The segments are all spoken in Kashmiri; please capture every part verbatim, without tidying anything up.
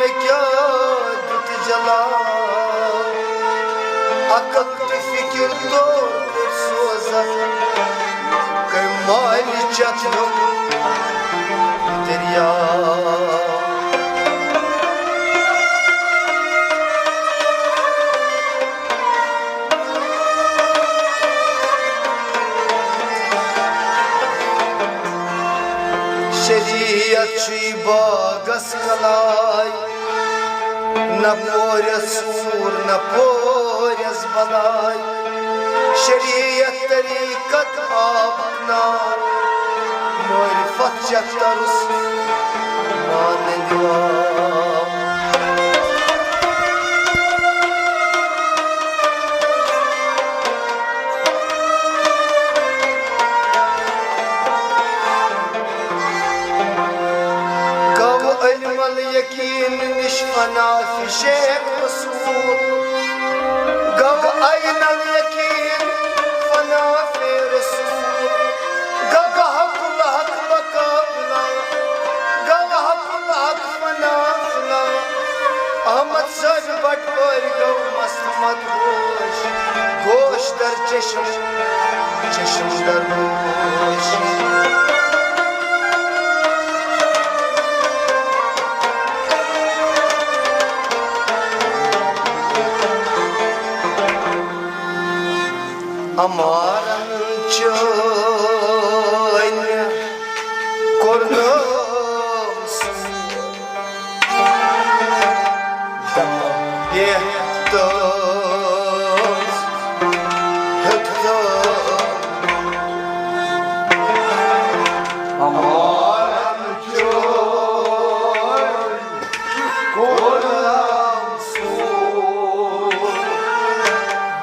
کیٛاہ دیُت جلال، عقل تہٕ فکر توٚر کوٚر سوزکھ، کٔمۍ مالہِ چتھ ہیوٚک دٔریاو۔ شریعت چھُے باغس کلاے، نہ پورس سوٗر، نہ پورس بلاے۔ شریعت طریقت آب نار، معرفت چھےٚ ترس مانندِ آب۔ گوٚو علم الیقین نش فنا فی شیخ رسول۔ گوٚو عین الیقین فنا فی رسول۔ گوٚو حق الحق مقابلہ۔ گوٚو حق الحق فنا فنا۔ احمد صٲبۍ بٹوٲرۍ گوٚو مست مدہوش، گوش در چشم، چشم در گوش۔ امارن چٲنۍ کوٚرنٲم سوٗر۔ دپان بہتر ہیوٚت تہٕ امارن چٲنۍ کوٚرنٲم سوٗر۔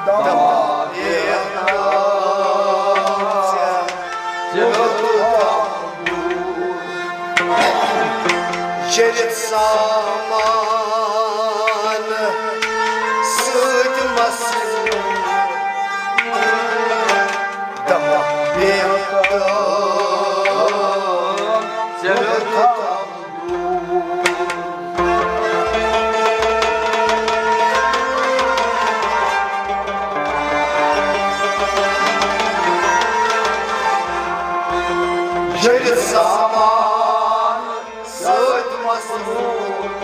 دپان بہتر ژےٚ ہیوٚت تہٕ چٔرِتھ سامان سۭتۍ مصروٗف۔ دپان بہتر ژےٚ ہیوٚت ییٚلہِ سامان سۭتۍ مصروٗف،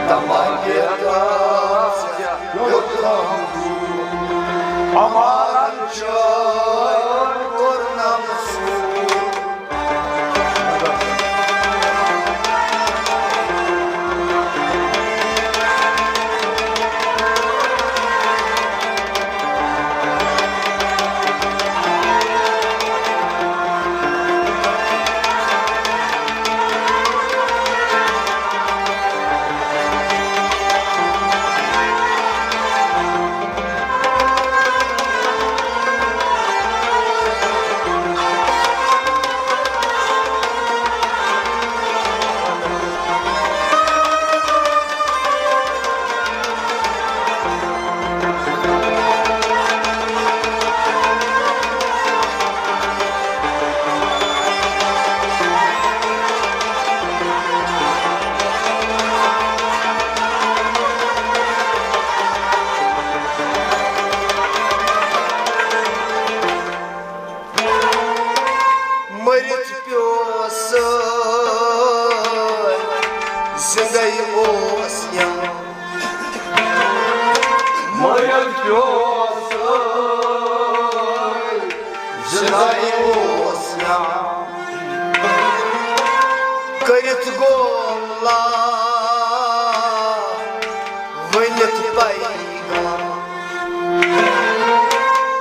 دپان بہتر ژےٚ ہیوٚت تہٕ امارن چٲنۍ کوٚرنٲم سوٗر۔ مٔرِتھ پیوس زِندَے اوس یا۔ مٔرِتھ پیوس زِندَے اوس یا۔ کٔرِتھ گوٚو لا ؤنِتھ پیغام۔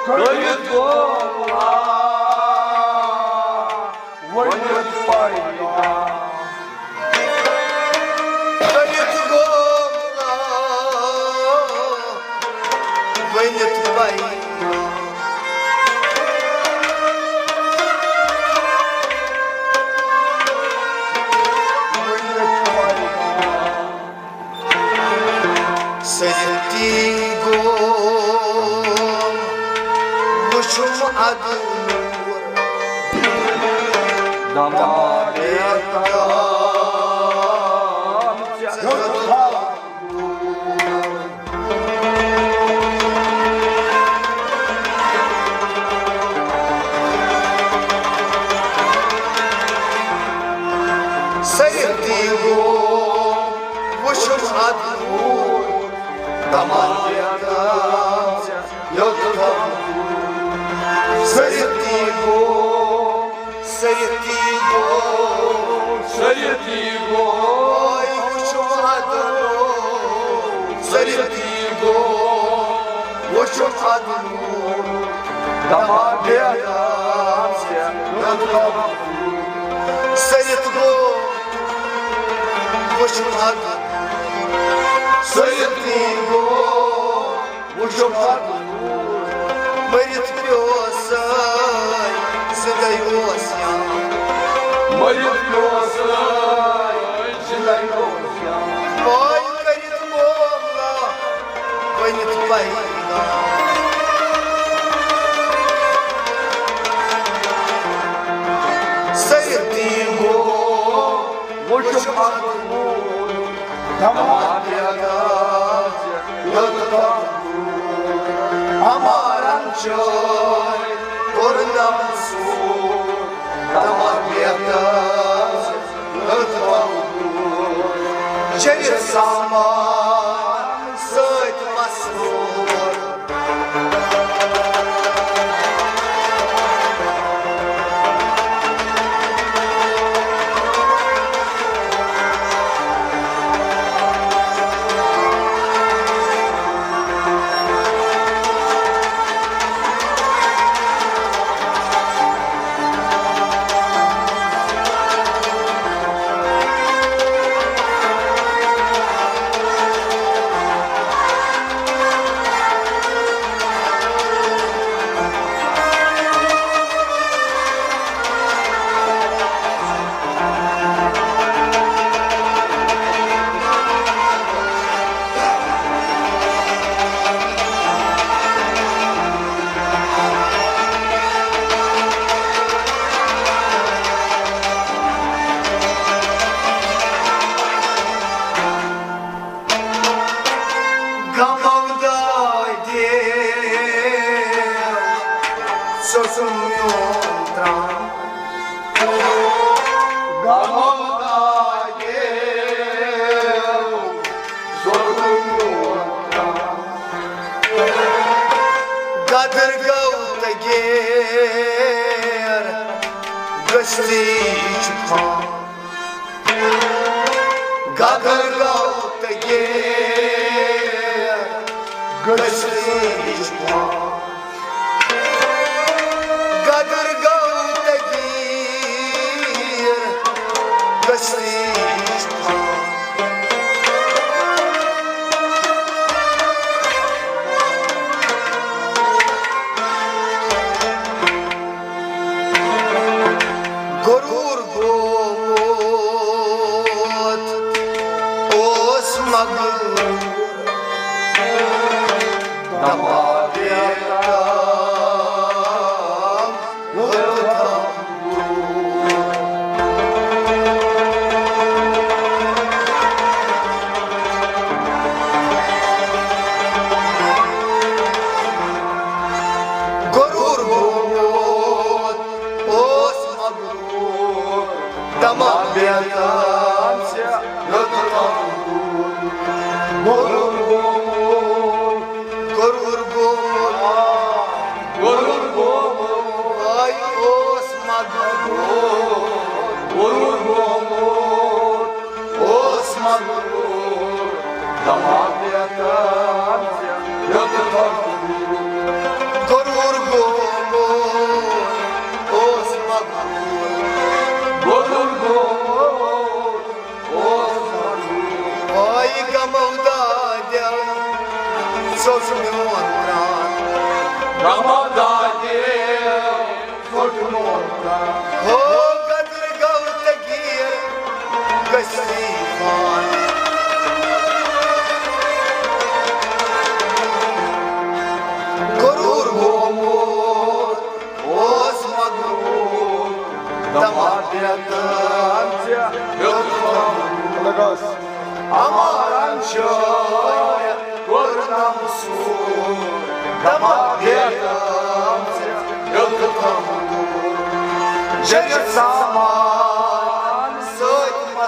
کٔرِتھ گوٚو لا ؤنِتھ پیغام۔ کٔرِتھ گوٚو لا ؤنِتھ پیغام۔ ؤنِتھ پیغام۔ سرتی گوم وچھم ادٕ نور۔ دما سرِ تی گوٚو وُچھُم اَدٕ نوٗر، دَما بیتاب ژےٚ یوٚت تام دوٗر۔ سرِ تی گوٚو، سرِ تی گوٚو، سرِ تی گوٚو۔ وُچھُم اَدٕ نوٗر، سرِ تی گوٚو وُچھُم اَدٕ نوٗر، دَما بیتاب ژےٚ یوٚت تام دوٗر۔ سٔرِتھ گوٚو وُچھُم اَدٕ، سٔرِتھ گوٚو وُچھُم اَدٕ۔ مٔرِتھ پیوسَے زِندَے اوس یا، مٔرِتھ پیوسَے زِندَے اوس یا۔ پاے کٔرِتھ معاملہ ؤنِتھ پیغام۔ سٔرِتھ گوٚو وُچھُم اَدٕ نوٗر، دَما بیتاب ژےٚ یوٚت تام دوٗر۔ اَمارَن چھٲے کوٚرنَم سوٗر، دَما بیتاب ژےٚ یوٚت تام دوٗر۔ چیٚیہِ سامان سۭتۍ مسرور۔ غمو دادیو ژوٚٹُم میون ترٛام۔ غمو دادیو ژوٚٹُم میون ترٛام۔ غدر گوٚو تہٕ غیر گٔژھتٕے چھُ خام۔ غدر گوٚو تہٕ غیر گٔژھتٕے چھُ خام۔ غدر گوٚو تہٕ غیر گٔژھتٕے چھُ خام۔ غروٗر گوٚمُت اوس مغروٗر، دَما بیتاب یوٚت تام دوٗر۔ غروٗر گوٚمُت اوس مغروٗر، دَما بیتاب ژےٚ یوٚت تام دوٗر۔ غروٗر گوٚمُت، غروٗر گوٚمُت، غروٗر گوٚمُت۔ آے اوس مغروٗر، غروٗر گوٚمُت اوس مغروٗر، دَما بیتاب ژےٚ یوٚت تام دوٗر۔ غروٗر گوٚمُت اوس مغروٗر، غروٗر گوٚمُت اوس مغروٗر۔ آے غمو دادیو ژوٚٹ میون پرٛان۔ غمو دادیو ژوٚٹ میون پرٛان۔ ہو غدر گوٚو تہٕ غیر گٔژھتٕے خام۔ غروٗر گوٚمُت اوس مغروٗر، دَما بیتاب ژےٚ یوٚت تام۔ لگاس۔ اَمارَن چھٲے کوٚرنَم سوٗر، دَما بیتاب ژےٚ یوٚت تام دوٗر۔ چیٚیہِ سامان سۭتۍ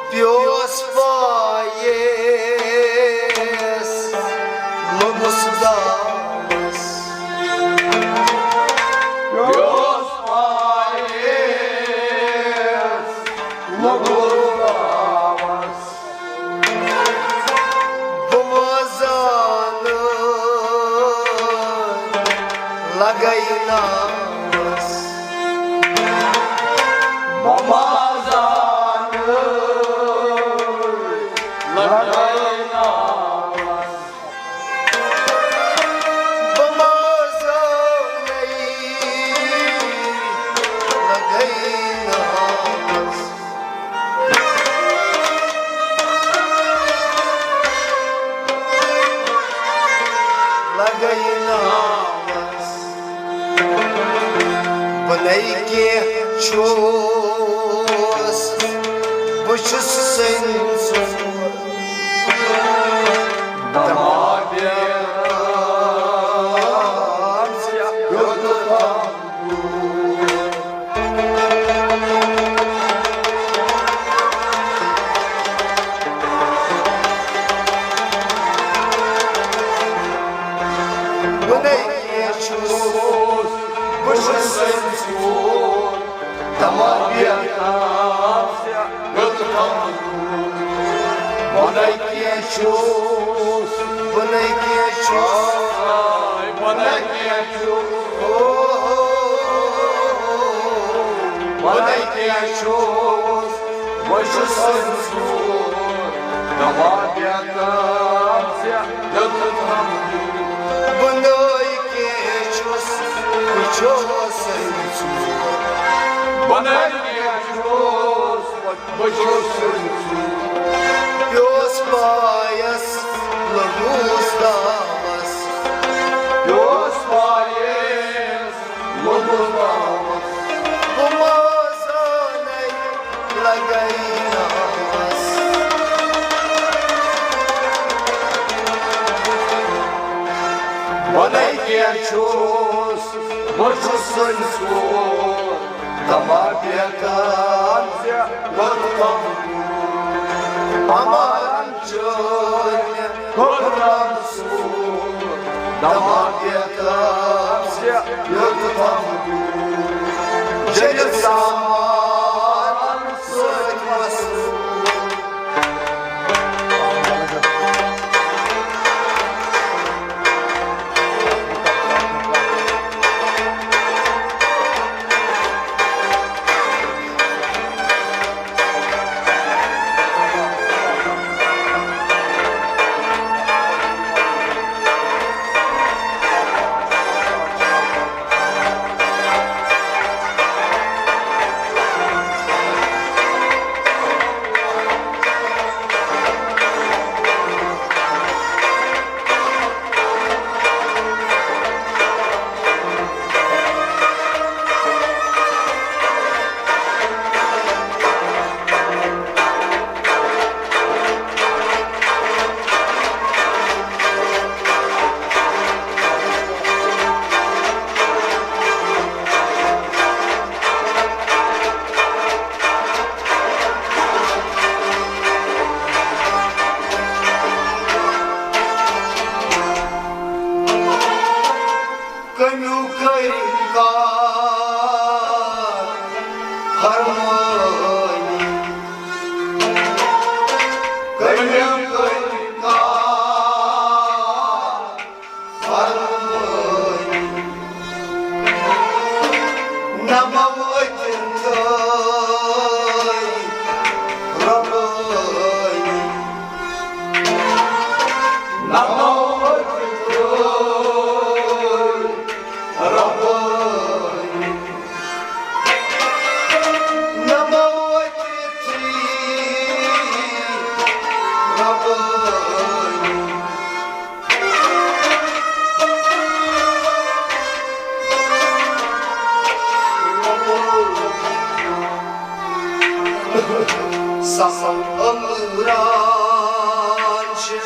پیوس پایس لوٚگُس داوس۔ پیوس پایس لوٚگُس داوس۔ بہٕ ما زانہٕ لگے ناوس۔ بہٕ ما زانہٕ لگے ناوس۔ بہٕ ما زانَے لگے ناوس۔ لگے ناوس۔ بہٕ نے کینٛہہ چھُس، بہٕ چھُس سٔنۍ ژوٗر۔ دماغ بہٕ نے کینٛہہ چھُس، بہٕ چھُس سٔنۍ ژوٗر۔ تمام بیتاب یوٚت تام بہٕ نے کینٛہہ چھُس، بہٕ نے کینٛہہ چھُس، بہٕ نے کینٛہہ چھُس، بہٕ نے کینٛہہ چھُس، بہٕ چھُس سٔنۍ ژوٗر۔ دوا بیتاب یوٚت تام بہٕ نے کینٛہہ چھُس، بہٕ چھُس سٔنۍ ژوٗر۔ بہٕ نے کینٛہہ چھُس، بہٕ چھُس سٔنۍ ژوٗر۔ پیوس پایس لوٚگُس داوس۔ پیوس پایس لوٚگُس داوس۔ بہٕ ما زانَے لگے ناوس۔ بہٕ نے کینٛہہ چھُس، بہٕ چھُس سٔنۍ ژوٗر۔ دما بیتاب ژےٚ لوٚگتم۔ امان چھُ مےٚ کوٚرمُت سوٗر۔ دما بیتاب ژےٚ لوٚگتم۔ جٔلِس سامان سۭتۍ مسرور۔ نمو أتھۍ رۄبٲنی۔ نمو أتھۍ رۄبٲنی۔ نمو أتھۍ رۄبٲنی۔ سمو عمران چھِ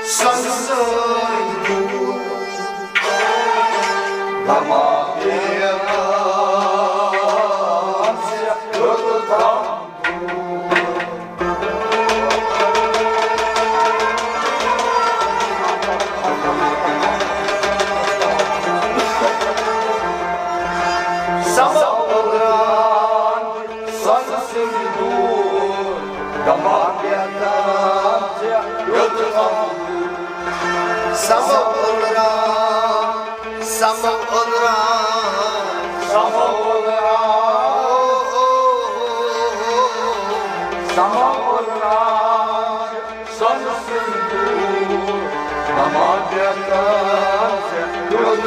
سۄنہٕ سۭتۍ دوٗر۔ دما بیگم چھِ رُت تام سمو عمران، سمو عمران، سمو عمران، سمو عمران، سمو عمران، سۄنہٕ سندوٗر، دما بیتن ژےٚ دیُت۔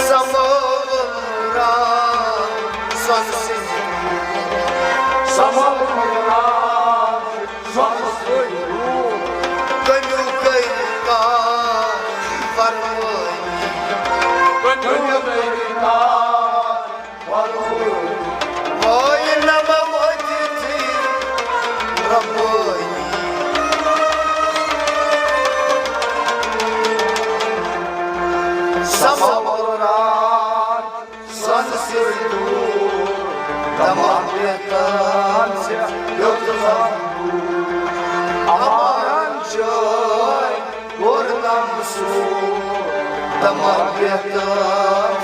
سمو عمران، سۄنہٕ سندوٗر۔ سمو عمران، سۄنہٕ سندوٗر۔ کٔمیو کٔرۍ کار فرمٲیی۔ کٔمیو کٔرۍ کار وٲے نمو أتھۍ رۄبٲنی۔ سمو عمران، سۄنہٕ سۭتۍ دوٗر، دما بیتن ژےٚ دیُت۔ عمران چٲے کوٚر نم سوٗر، دما بیتن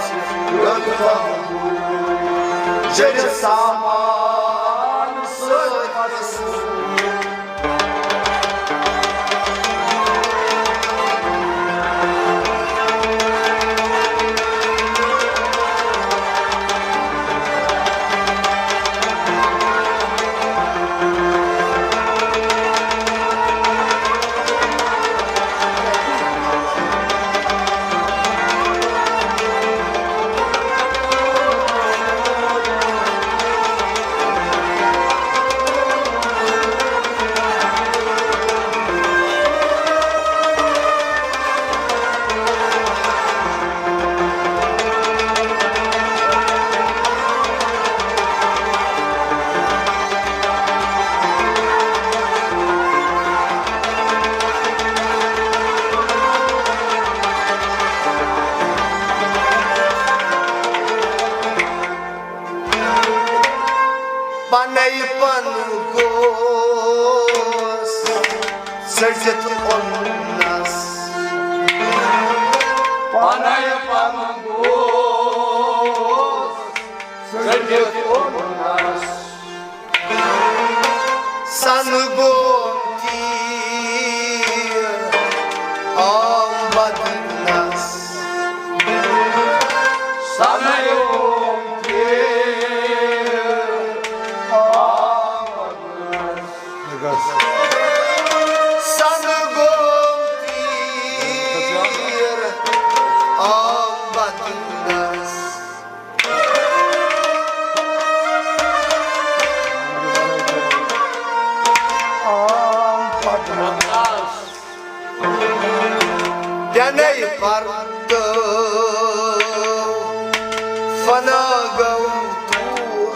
ژےٚ دیُت۔ جٔرِ سامان سۭتۍ مسوٗر۔ پنے پن گوس ژٔٹِتھ اوٚننس۔ پنے پن گوس ژٔٹِتھ اوٚننس۔ سن گوم تیٖر آم بدنس۔ سن گوم تیٖر آم بدنس۔ سن گوم تیٖر آم بدنس۔ آم پتہٕ۔ تنے پرتو فنا گوٚو توٗر۔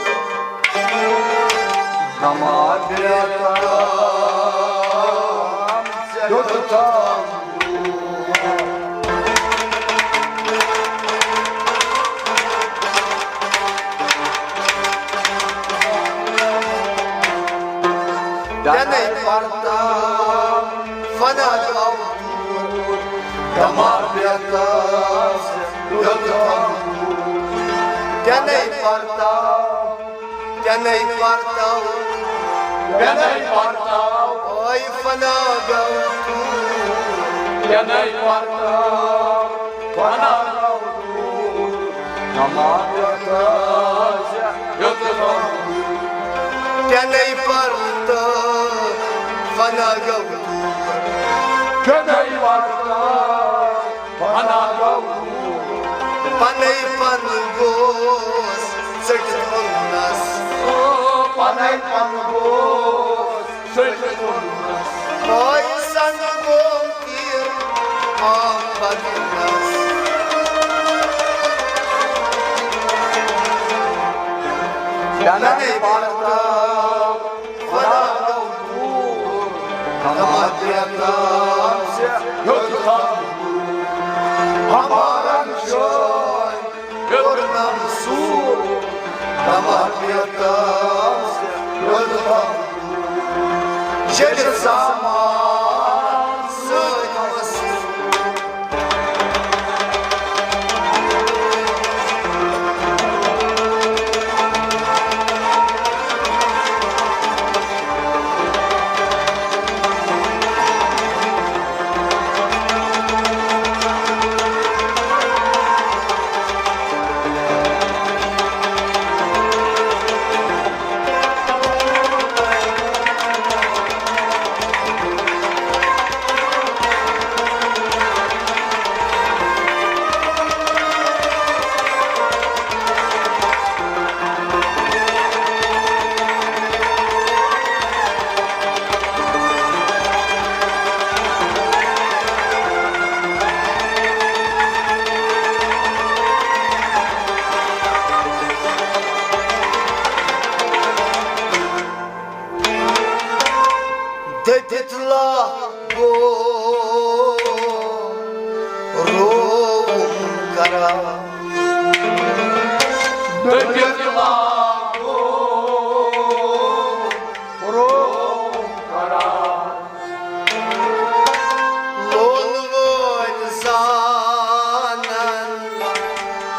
دما بیتن دیُت تام۔ تنے پرتاو فنا گوٚو توٗر، دما بیتن دیُت تام۔ تنے پرتاو، تنے پرتاو، تنے پرتاو۔ فنا گوٚو دوٗر۔ کیٛاہ نَے پرتاو، فنا گوٚو دوٗر۔ کما پٮ۪ٹھ آسہِ یوٚت تام۔ کیٛاہ نَے پرتاو، فنا گوٚو دوٗر۔ کیٛاہ نَے پرتاو، فنا گوٚو دوٗر۔ پنَے پن گوس ژٔٹِتھ اوٚننس۔ او، پنَے پن گوس ژٔٹِتھ اوٚننس۔ پایہِ سنگ گوم تیر آم بدنس۔ کیٛاہ نَے پرتاو، فنا گوٚو دوٗر۔ کما پٮ۪ٹھ آسہِ یوٚت تام۔ ہمارن چھٲے کوٚرنم سوٗر۔ کما پٮ۪ٹھ آسہِ یوٚت تام۔ ییٚلہِ سامان سۭتۍ اوس۔ دٔپِتھ لاگو رووُم کران۔ دٔپِتھ لاگو رووُم کران۔ لولہٕ وٲلۍ زانن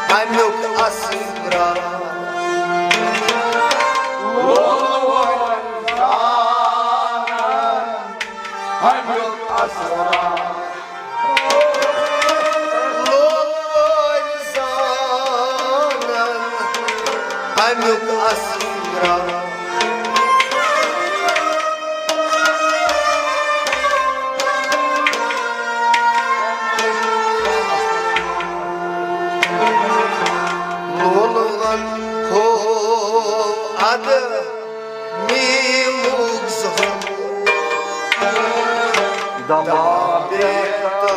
اَمیُک اسرار۔ لولہٕ وٲلۍ زانن اَمیُک اسرار۔ لولہٕ وٲلۍ زانن اَمیُک اسرار۔ لولہٕ وَن ہو اَدٕ میٖمُک ظہوٗر۔ دما بیتاب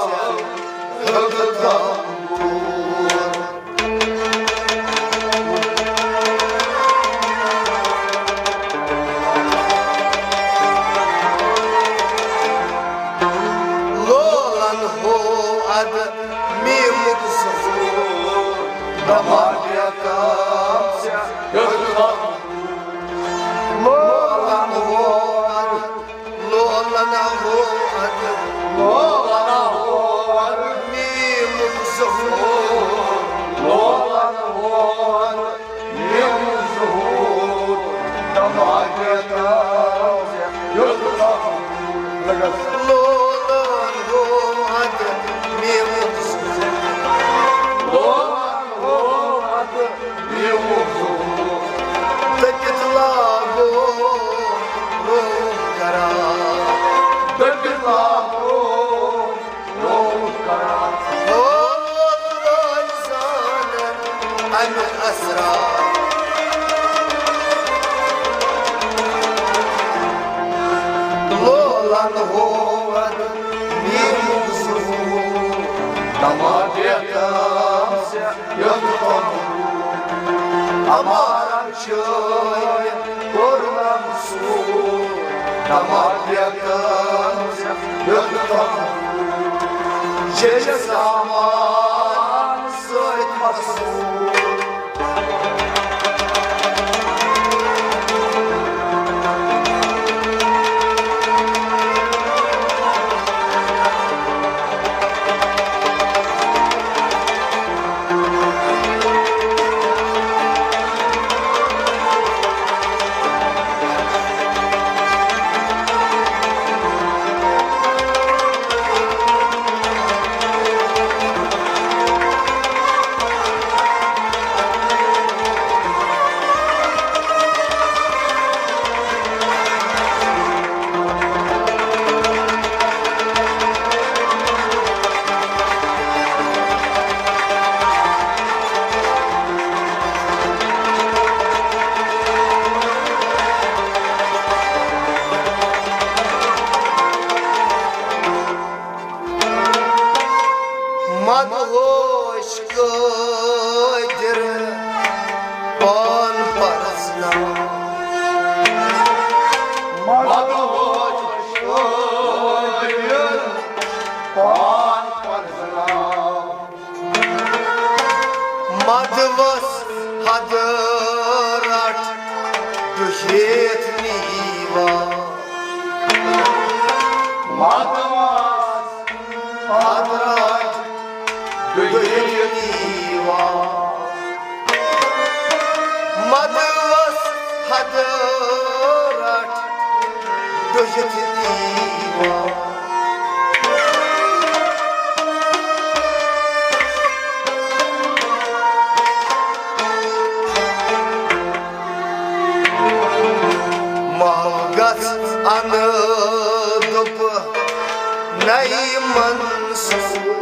ژےٚ ہیوٚت تنبوٗر۔ لولن ہو اَدٕ میٖمُک ظہوٗر۔ دما بیتاب ژےٚ ہیوٚت تنبوٗر۔ لولن ہو اَدٕ لولن ہو اَدٕ، لولن ہو اَدٕ، میٖمُک ظہوٗر۔ لولن ہو اَدٕ، میٖمُک ظہوٗر۔ دما بیتاب ژےٚ ہیوٚت تنبوٗر۔ لولن ہو اَدٕ، میٖمُک ظہوٗر۔ لولن ہو اَدٕ، میٖمُک ظہوٗر۔ دٔپِتھ لاگو رووُم کران۔ دٔپِتھ لاگو رووُم کران۔ ہو لولہٕ وٲلۍ زانن اَمیُک اسرار۔ لولن ہو اَدٕ میٖمُک ظہوٗر۔ دما بیتاب ژےٚ ہیوٚت تنبوٗر۔ اَمارن چھٲے کوٚرنم سوٗر۔ دما بیتاب ژےٚ ہیوٚت تنبوٗر۔ ییٚلہِ سامان سۭتۍ مسوٗر۔ بٔچھِتھ دیوان۔ محو گژھ اَنہٕ دوٚپ نَیہِ منصوٗر۔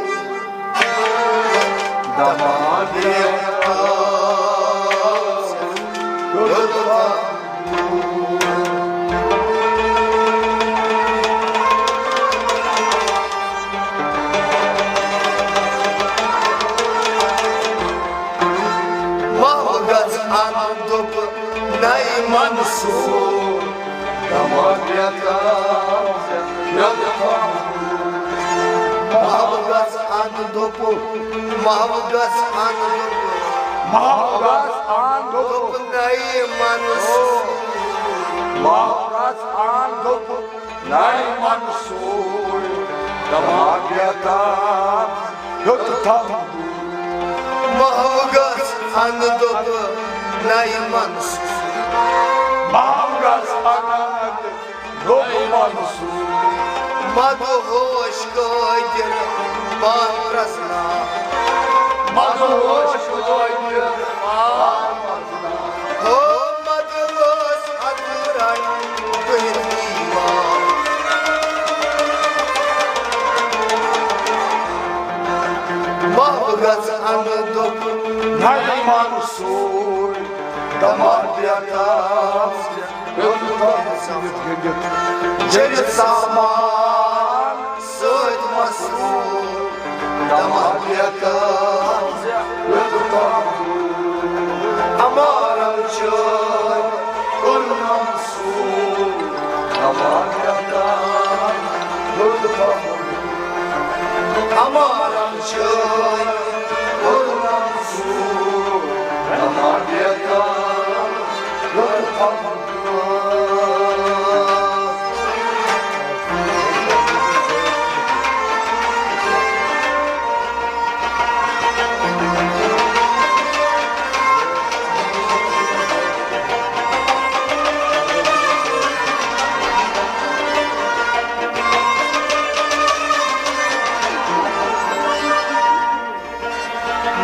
دماغ محبت اَن دوٚپ نَیہِ منصوٗر۔ دماغ بیتاب یوٚت محبت اَن دوٚپ، محبت اَن دوٚپ، محبت اَن دوٚپ۔ دوٚپ نَیہِ منصوٗر۔ محبت اَن دوٚپ نَیہِ منصوٗر۔ دماغ بیتاب ہیوٚت تھاوُن۔ محو گژھ اَن دوٚپ نَیہِ منصوٗر۔ محو گژھ اَن دوٚپ منصوٗر۔ مدہوش قٲدِر پان پرٛزناو۔ مدہوش قٲدِر پان پرٛزناو۔ ہو مدہوش اَتھ رَٹہِ تُہۍ دیوان۔ محبت اَن دوٚپ نَیہِ منصوٗر۔ دماغ بیتاب یوٚت تھاوُن۔ جٔرِتھ سامان سۭتۍ مسرور۔ دماغ بیتاب یوٚت تھاوُن۔ امارن چھٲے کوٚر منصوٗر۔ دماغ بیتاب یوٚت تھاوُن۔ امارن چھٲے کوٚر منصوٗر۔ دماغ بیتاب یوٚت تھاوُن۔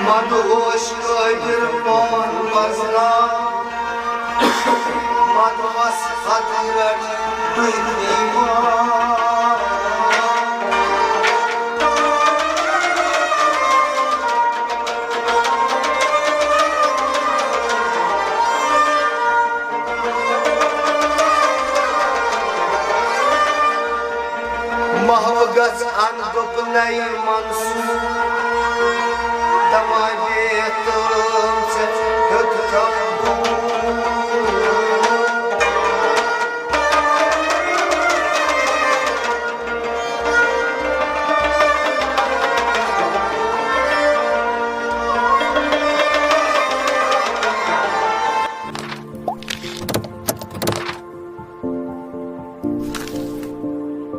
مدہوش قٲدِر پان پرٛزناو۔ مدہوش اَتھ رَٹہِ تُہۍ دیوان۔ محو گژھ اَن دوٚپ نَیہِ منصوٗر۔ دماغ بیتاب ژےٚ ہیوٚت تھاوُن۔